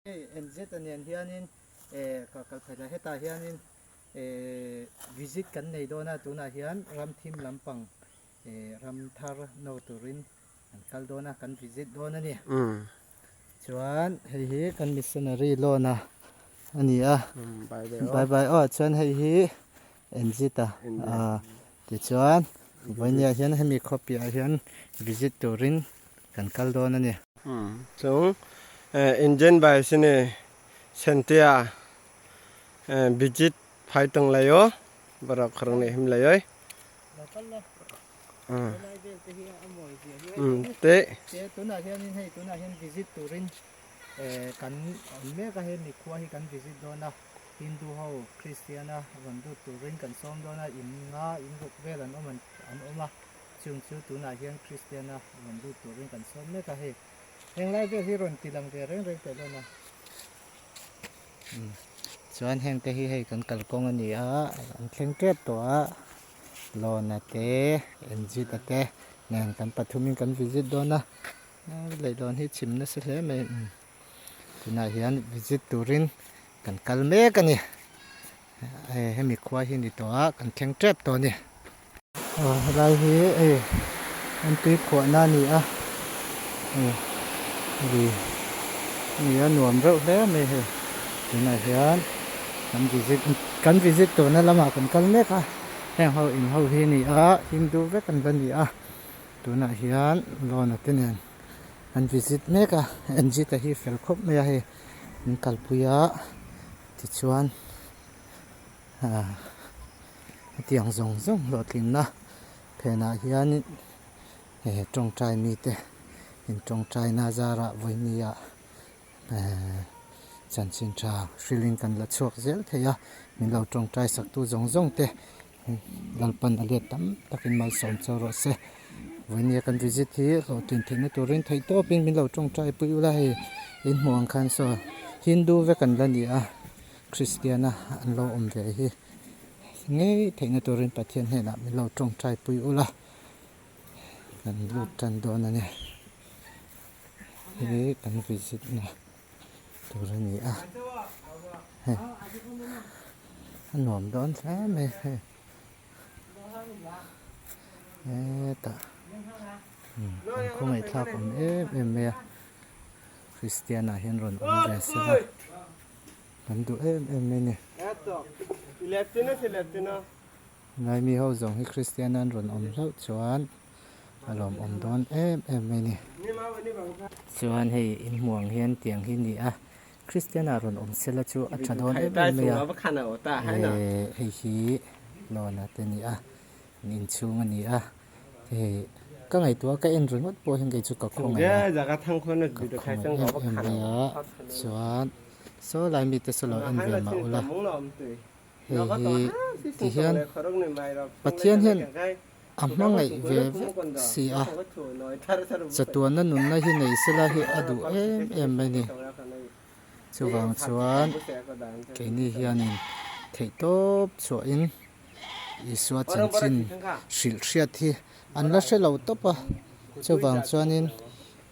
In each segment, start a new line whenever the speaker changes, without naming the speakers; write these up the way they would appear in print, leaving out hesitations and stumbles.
Hei NZ a nen hianin eh ka kal phei la hetah hianin eh visit kan nei dawn a tunah hian ram thim lampang eh ram thar no turin kan kal dawn a kan visit dawn a ni. Chuan hei hi kan missionary loan a a ni a bye bye aw chuan hei hi NZ a tichuan vawinia hian hemi khawpiah hian visit turin kan kal dawn a ni.
Chung engine bai sini sentia visit phai tong lai o borok khoroknwi him lai oi tei.
Tunah hianin hei tunah hian visit turin kan awm mek a hei mikhua hi kan visit dawn a Hindu ho Christian a rawn lut turin kan sawm dawn a in nga in ruk vel an awm an awm a. Chung chu tunah hian Kristiana rawn lut turin kan sawm mek a hei. Heng lai vel hi rawn ti lang ve reng reng teh dawn a. Chuan heng te hi hei kan kalkawng a ni a, an thleng tep tawh a. Lawna te, Enjit-a te nen kan pathumin kan visit dawn a. Leihlawn hi chim nasa hle mai. Tunah hian visit turin kan kal mek a ni. Hei hemi khua hi ni tawh a kan thleng tep tawh a ni. Aw helai hi hei an tui khuahna a ni a hei lui a ni a nuam reuh hle mai hei tunah hian kan visit kan visit turna lamah kan kal mek a heng ho in ho hi a ni a Hindu vek an la ni a tunah hian loan a te nen an visit mek a Anjita hi fel khawp mai a hei an kalpui a. Tichuan ah hetiang zawng zawng hlawhtlinna phenah hian eh tawngtai mite intawngtaina zarah vawinia eh chanchin tha hrilhin kan la chhuak zel thei a, min lo tawngtai saktu zawng zawng te Lalpan a let tam takin malsawm chau rawh se. Vawinia kan visit hi hlawhtlin theihna turin theih tawpin min lo tawngtai pui ula hei in hmuh ang khan saw Hindu vek an la ni a Kristian a an lo awm ve hi ngei theihna turin Pathian hnenah min lo tawngtai pui ula kan lut tan dawn a ni hei kan visit na tur a ni a hei a nuam dawn hle mai hei. Hetah an khawngaihthlak awm em em mai a Christian ah hian rawn awm ve se la kan duh em em mai a ni. Ngaimi ho zawng hi Christian an rawn awm hlauh chuan a lawmawm dawn em em mai a ni. Chuan hei inhmuh ang hian tiang hi a ni a. Kristiana rawn awm sela chu a tha dawn em em mai a, eh hei hi loan a te a ni a, an inchhung a ni a, hei ka ngaihtuah ka en ringawt pawh hian kei chu ka khawngaih a, ka khawngaih em em mai a, chuan saw lai mite saw lo en ve mah ula, hei hi tihian Pathian hian A hmangaih ve vek si a, chatuanna nunna hi nei sela hi a duh em em mai ni. Chuvang chuan keini hianin theihtawp chhuahin Isua chanchin hrilh hriat hi an la hre lo tawp a, chuvang chuanin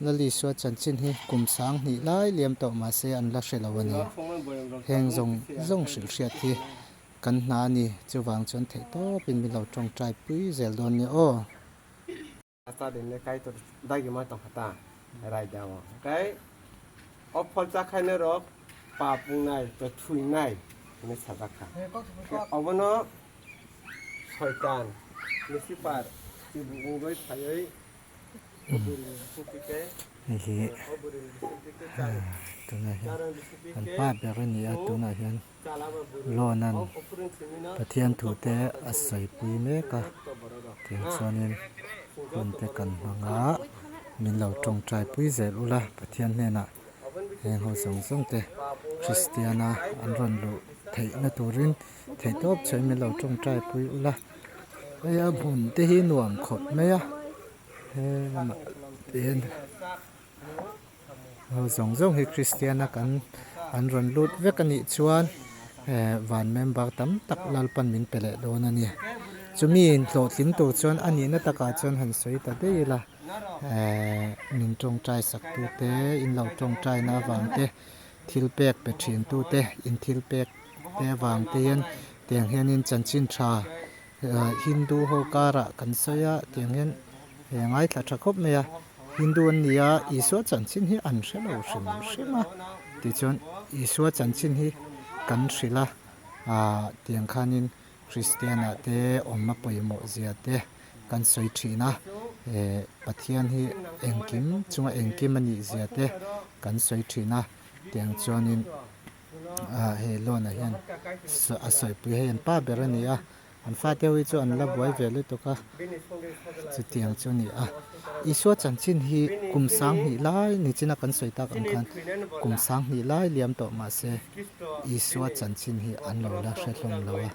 Lal Isua chanchin hi kum 2000 lai liam tawh mahse an la hre lo a ni. Heng zawng zawng hrilh hriat hi Kan hna a ni, chuvang chuan theih tawpin min lo tawngtai pui zel dawn nia aw.
Ata din le kai tor dai gi ma tong khata rai da wo kai o phol cha khai ne rok pa pung nai to thui nai ne sajak kha obono শয়তান Lucifer wngoi phaiwi
Hei hi tunah hian kan pa ber a ni a tunah hian Loan-a'n Pathian thute a sawipui mek a tiang chuanin hun te kan hmang a min lo tawngtai pui zel ula Pathian hnenah heng ho zawng zawng te Kristiana an rawn luh theihna turin theihtawp chhe min lo tawngtai pui ula hei a hmun te hi nuam khawp mai a helamah hian. Ho zawng zawng hi Kristiana kan an rawn lut vek a nih chuan eh van member tam tak Lalpan min pe leh dawn a ni. Chumi in hlawhtling tur chuan a nihna takah chuan han sawi ta daih ila eh min tawngtai sak tu te in lo tawngtai na avang te. thil pek pe thin tu te in thil pek te avang te hian tiang hianin chanchin tha Hindu ho karah kan sawi a tiang hian he ngaithla tha khawp mai a Hindu an ni a Isua chanchin hi an hre lo hrim hrim a tichuan Isua chanchin hi kan hrilh a ah tiang khanin Kristian ah te awm a pawimawh zia te kan sawi thin a eh Pathian hi engkim chunga engkim a nih zia te kan sawi thin a tiang chuanin ah hei loan ah hian a sawipui hei an pa ber a ni a an fate ho hi chu an la buai ve lutuk a chutiang chu a ni a Isua chanchin hi kum sanghnih lai nichina kan sawi tak ang khan kum sanghnih lai liam tawh mahse Isua chanchin hi an lo la hre hlawm lo a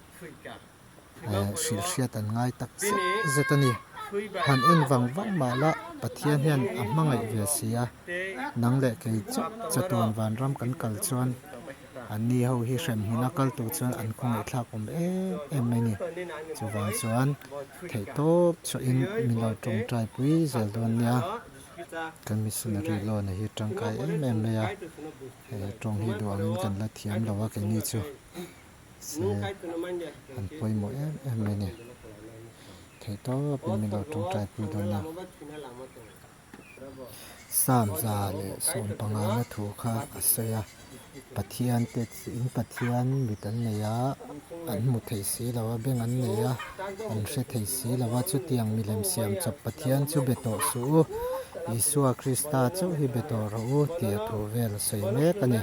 eh hrilh hriat an ngai tak zet zet a ni han en vang vang mah la Pathian hian a hmangaih ve si a nang leh kei chauh chatuan vanram kan kal chuan an ni ho hi hrem hmuna kal tur chuan an khawngaih thlak awm em em mai a ni chuvang chuan theihtawp chhuahin min lo tawngtai pui zel dawn nia kan missionary loan a hi tangkai em em mai a he tawng hi duh angin kan la thiam lo a keini chu. Se an pawimawh em em mai a ni. Theih tawpin min lo tawngtai pui dawn a. Psalm 115 na thu kha a sawi a, Pathian te in Pathian mit an nei a, an hmu thei si lo a, beng an nei a, an hre thei si lo a, chutiang milem siam chawp Pathian chu be tawh suh u, Isua Krista chauh hi be tawh rawh u tih a thu vel a sawi mek a ni.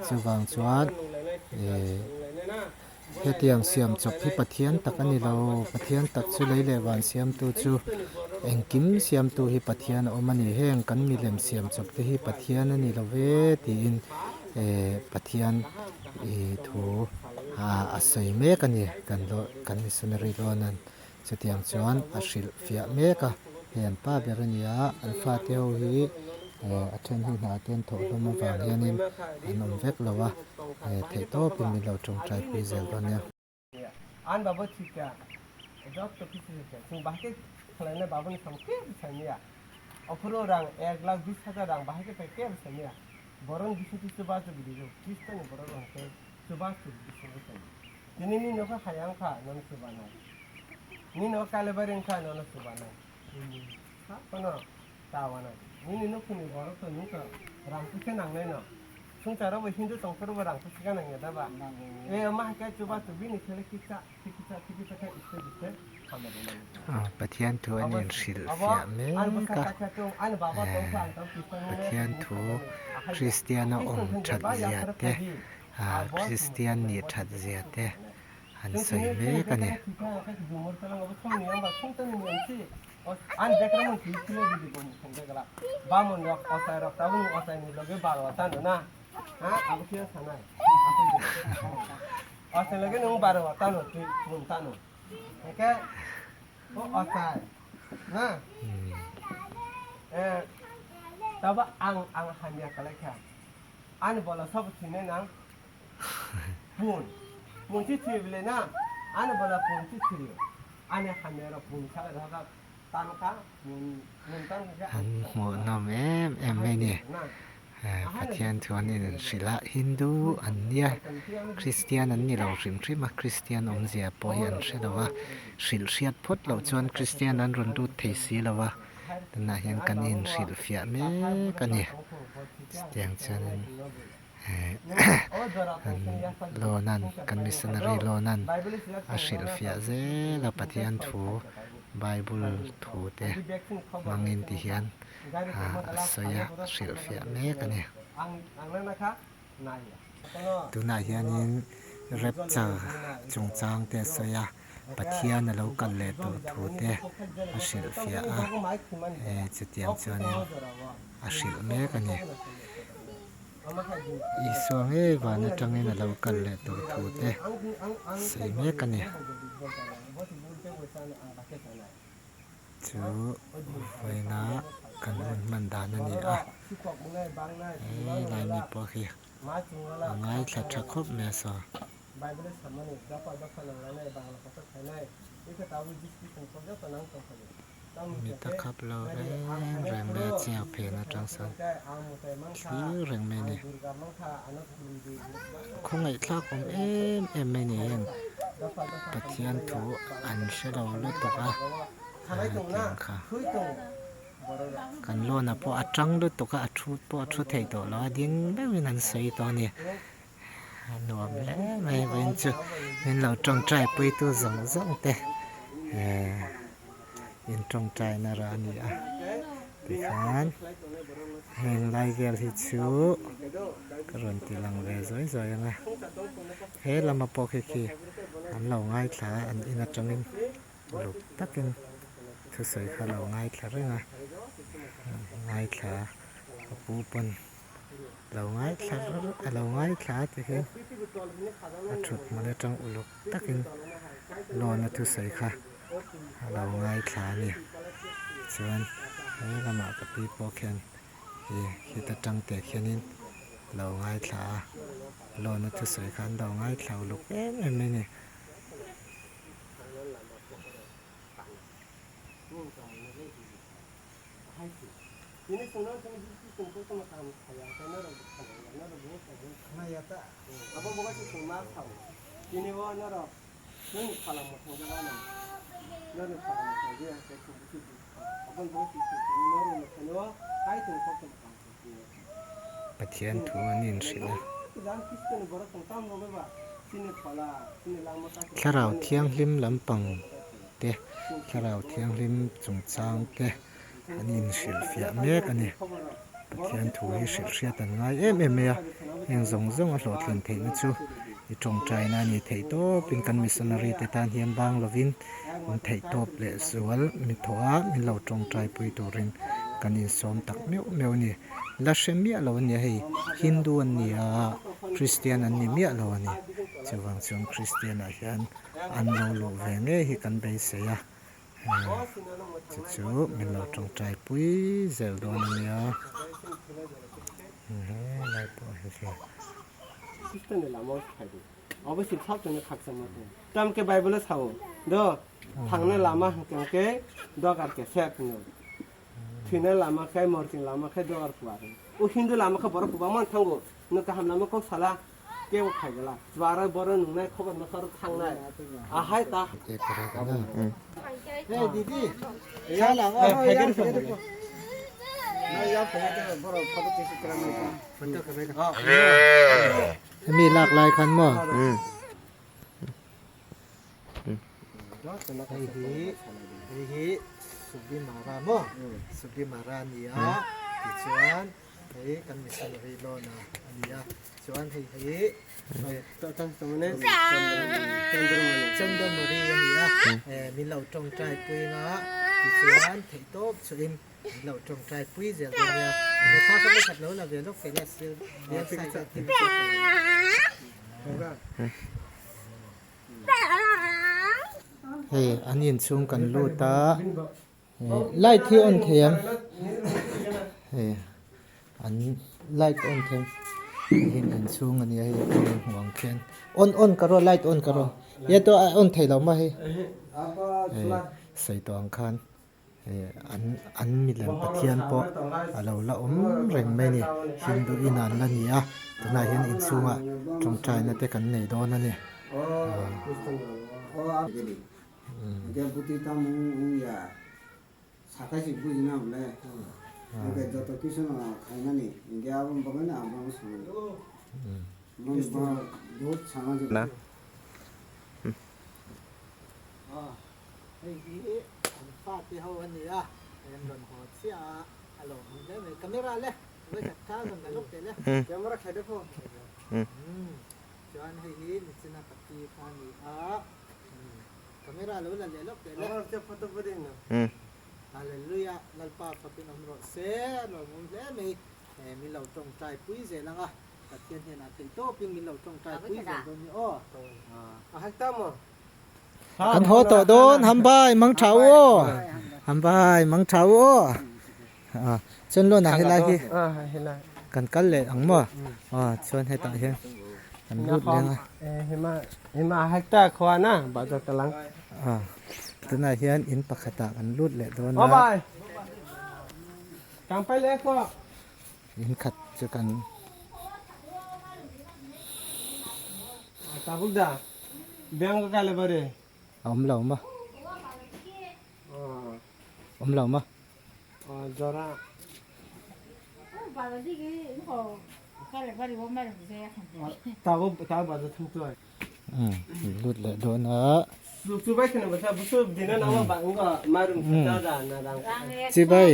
Chuvang chuan Ehh hetiang siam chawp hi Pathian tak a ni lo, Pathian tak chu lei leh van siamtu chu engkim siamtu hi Pathian a awm a ni, heng kan milem siam chawp te hi Pathian a ni lo ve tiin ehh Pathian ih thu a sawi mek a ni kan kan missionary dawn Chutiang chuan a hrilh fiah mek a, hei an pa ber a ni a, an fate ho hi a then hi hna te an thawh hlawm avang hianin an awm vek lo a, theih tawpin min lo tawngtai pui zel dawn nia.
Tini nini nokha haya wngkha nono chubanai. Nini o kalebari wngkha nono chubanai. Kono ta wanadi. Nini nukhungni borok to nungkha rang puisa nangnai no. Swngcharo bo hindu tongphuru bo rang puisa nangya da ba. E oma haikhe chuba chubi ni khele kicha kicha kicha khe step step hamari mano.
Pathian thu an inhrilh fiah mek a, Pathian thu Kristiana awm that zia te Kristian nih that zia te an sawi mek a ni.
Ani bola sabo thwinai nang pun pun si thwi bile na ani bola pun si thwi ani hamya rok pun saka rohorjak tankha pun pun tankha
An hmuhnawm em em mai ni. Pathian chuan in hrilh a, Hindu an nia, Kristian an ni lo hrim hrim a, Kristian awmzia pawh hi an hre lo a, hrilh hriat phawt loh chuan Kristian an rawn lut thei si lo a. Tunah hian kan inhrilhfiah mek a ni. Chutiang chuanin an Lawnan kan missionary Lawnan a hrilhfiah zel a Pathian thu Bible thu te hmangin ti hian a sawi a hrilhfiah mek a ni. Tunah hianin rapture chungchang te a sawi a. Pathian a lo kal leh tur thu te a hrilhfiah a, eh chutiang chuanin a hrilh mek a ni. Isua ngei van atangin a lo kal leh tur thu te sawi mek a ni. Chu vawiina kan hun hman dan a ni a, helai mi pawh hi a ngaithla tha khawp mai a saw.
Bible samani dopha dopha nanglainai Bangla kok khainai ekhe tabuk discussion kok joto nang tongkhayo.
Mit a khap lo reng reng mai a chiang phen atang sawn thlir reng mai a ni. Khawngaihthlak awm em em mai a ni heng Pathian thu an hre lo lutuk a tiang kha kan lawn ah pawh a tang lutuk a a thu pawh a thu thei tawh lo a ding deuhin an sawi tawh a ni. A nuam hle mai vawiin chu min lo tawngtai pui tu zawng zawng te ehh in tawngtai na rah a ni a tikhan heng lai vel hi chu ka rawn ti lang ve zawi zawi ang a he lama pawh khi khi an lo ngaithla a an in atangin uluk takin thusawi kha lo ngaithla reng a ngaithla a pu pawn. Lo ngaithla a lo ngaithla ti hian a thut hmun atang uluk takin loan a thusawi kha a lo ngaithla a ni. Chuan he lamah ka pi pawh khian ih hit atang teh khianin lo ngaithla a, loan a thusawi kha an lo ngaithla uluk em em mai a ni. Pathian thu an inhrilh a. Thlarau Thianghlim lampang te, Thlarau Thianghlim chungchang te. An inhrilhfiah mek a ni. Pathian thu hi hrilhhriat an ngai em em mai a, heng zawng zawng a hlawhtlin theihna chu i tawngtaina a ni theih tawpin kan missionary te tan hian bang lovin in theih tawp leh zual mi thawh a min lo tawngtaipui turin kan insawm tak meuh meuh a ni. La hre miah lo a nia hei Hindu an ni a, Christian an ni miah lo a ni. Chuvang chuan Christian ah hian an lo luh ve ngei hi kan beisei a. Chu chu min lo tawngtai pui zel dawn a nia helai pawh hi khi. Hemi lak lai khan maw? Hei hi hei hi Subimara maw? Subimara a ni a tichuan Hei kan missionary loan a a ni a, chuan hei hi Chandramari a ni a, min lo tawngtai pui anga tichuan theihtawp chhuahin min lo tawngtai pui zel dawn nia. He thla kha vawikhat lo la ve lawk theih la sir website ah te Hei an inchhung kan lut a. Light hi on thei ang hei an light on thei hei inchhung a nia hei a hmuh ang khian on on ka rawh light on ka rawh ye to a on thei lo maw hei hei sawi tawh ang khan hei an an milem pathian pawh a lo la awm reng mai a ni hindu in an la ni a tunah hian inchhungah tawngtaina te kan nei dawn a ni. Hei hi an fate ho a ni a, an rawn haw chiah a, a lo awm hle mai. Camera le, vawikhat kha rawn la lawk teh le. Camera khai deuh pawh. Chuan hei hi Nichina ka pi kha a ni a. Camera lo la leh lawk teh le. Hallelujah Lalpa fakin awm rawh se a lawmawm hle mai he min lo tawngtai pui zel ang a Pathian hnenah theih tawpin min lo tawngtai pui zel dawn ni aw. Kan haw tawh dawn hambai mang tha u aw hambai mang tha u aw chuan lawn ah helai hi kan kal leh ang maw chuan hetah hian kan lut leng a. Tunah hian in pakhatah kan lut leh dawn a. In khat chu kan. A awm lo maw? Awm lo maw? Lut leh dawn a. Chibai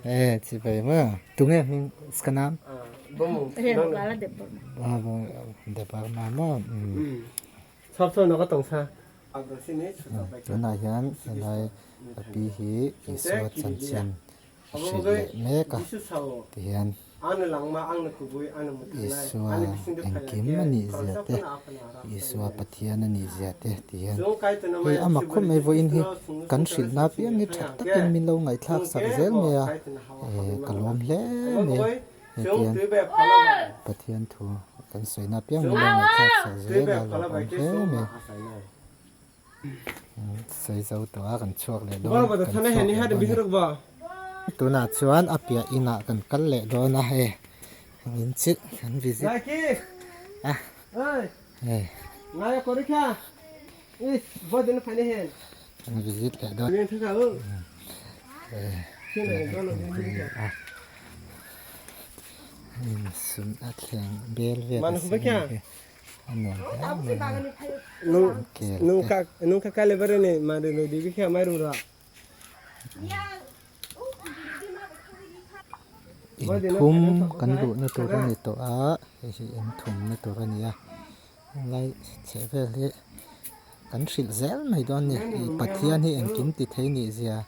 e chibai maw tunge hming ka nam Debarma maw. Tunah hian helai a pi hi Isua chanchin a hrilh leh mek a tihian Isua engkim a nih zia te Isua Pathian a nih zia te tihian hei a mak khawp mai vawiin hi kan hrilhna apiang hi tha takin min lo ngaihthlak sak zel mai a eh ka lawm hle mai. Hetiang Pathian thu kan sawina apiang min lo ngaihthlak sak zel a lo awm hle mai. Sawi zo tawh a kan chhuak leh dawn kan chhuak leh dawn a ni. Tunah chuan a piah inah kan kal leh dawn a hei in chilh kan visit a hei kan visit leh dawn a. Insum a thleng bel vel a siam hi a nuam hle mai a kel te inthum kan luhna tur a ni tawh a hei hi inthumna tur a ni a helai chhehvel hi Kan hrilh zel mai dawn a ni. Ih Pathian hi engkim ti thei nih zia,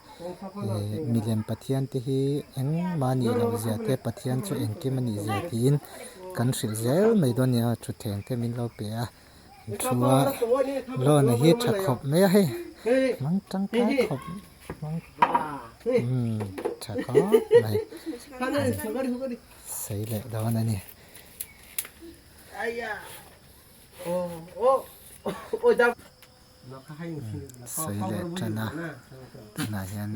ih milem Pathian te hi engmah nih loh zia te, Pathian chu engkim a nih zia tiin kan hrilh zel mai dawn a ni a, thutthleng te min lo pe a, thu a loan a hi tha khawp mai a hei, hmang tangkai khawp hmang umm tha khawp mai sawi leh dawn a ni. Sawi leh tan a tunah hian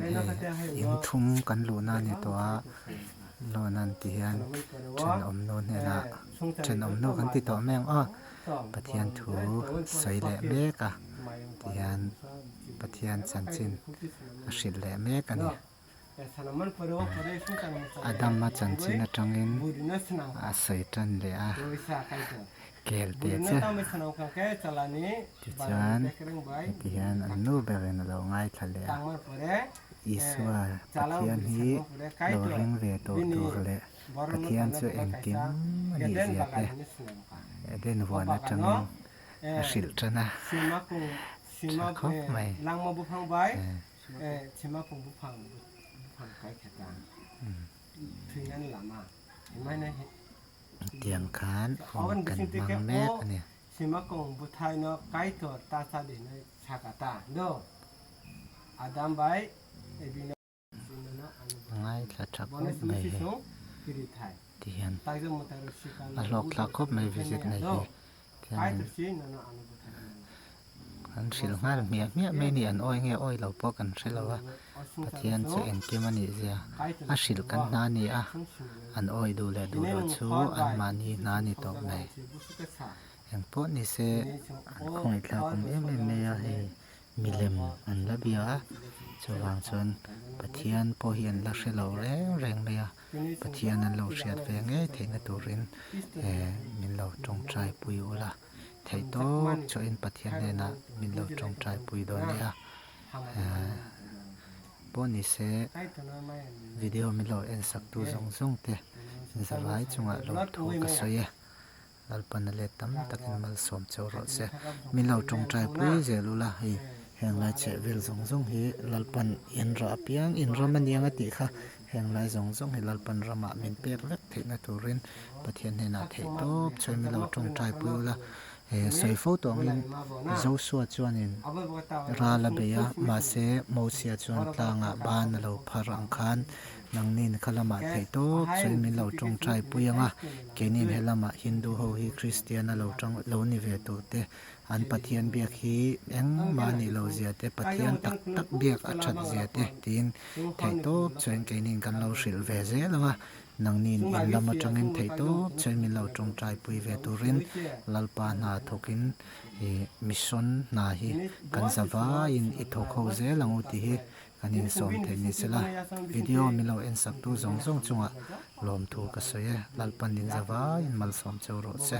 hei in thum kan luhna a ni tawh a loan an tih hian thenawmnu hnenah thenawmnu kan ti tawh mai ang aw Pathian thu sawi leh mek a tihian Pathian chanchin a hrilh leh mek a ni. Adama chanchin atangin a sawi tan leh a, kel te che tichuan heti hian an nu berin a lo ngaithla leh a, Isua Pathian hi lo ring ve tawh tur leh Pathian chu engkim a nih zia te Eden huan atangin a hrilh tan a, tha khawp mai. Tiang khan hun kan hmang mek a ni. Ngaithla tha khawp mai hei tihian a hlawk thlak khawp mai visit nei hi tihianin An hrilh nghal hmiah hmiah mai a ni, an awi nge awi lo pawh kan hre lo a, Pathian chu engkim a nih zia a hrilh kan hna a ni a, an awi duh leh duh loh chu anmahni hna a ni tawp mai. Eng pawh ni se an khawngaihthlak awm em em mai a, hei milem an la bia a, chuvang chuan Pathian pawh hi an la hre lo reng reng mai a, Pathian an lo hriat ve ngei theihna turin min lo tawngtai pui ula. Theih tawp chhuahin Pathian hnenah min lo tawngtai pui dawn nia. Pawh ni se video min lo en sak tu zawng zawng te zavai chungah lawmthu ka sawi e. Lalpana let tam takin malsawm cheu rawh se. Min lo tawngtai pui zel ula hei heng lai chheh vel zawng zawng hi Lalpan in rah apiang in ram aniang a tih kha heng lai zawng zawng hi Lalpan ramah min pek vek theihna turin Pathian hnenah theih tawp chhuain min lo tawngtai pui ula, he sawi fo tawh angin Joshua chuanin ral a bei a, mahse Mosia chuan tlangah ban a lo phar ang khan Nangnin kha lamah theihtawp chuan min lo tawngtai pui ang a, keinin he lamah Hindu ho hi Kristian a lo tang lo ni ve tur te, an Pathian biak hi engmah a nih loh zia te, Pathian tak tak biak a that zia te tiin theihtawp chuan keinin kan lo hrilh ve zel ang a, nangnin in lam atangin theihtawp chuan min lo tawngtai pui ve turin Lalpa hna thawkin ih mission hna hi kan za vaiin i thawk ho zel ang u tih hi Kan insawm theih ni sela, video min lo en sak tu zawng zawng chungah lawmthu ka sawi e, Lalpan in zavaiin malsawm cheu rawh se.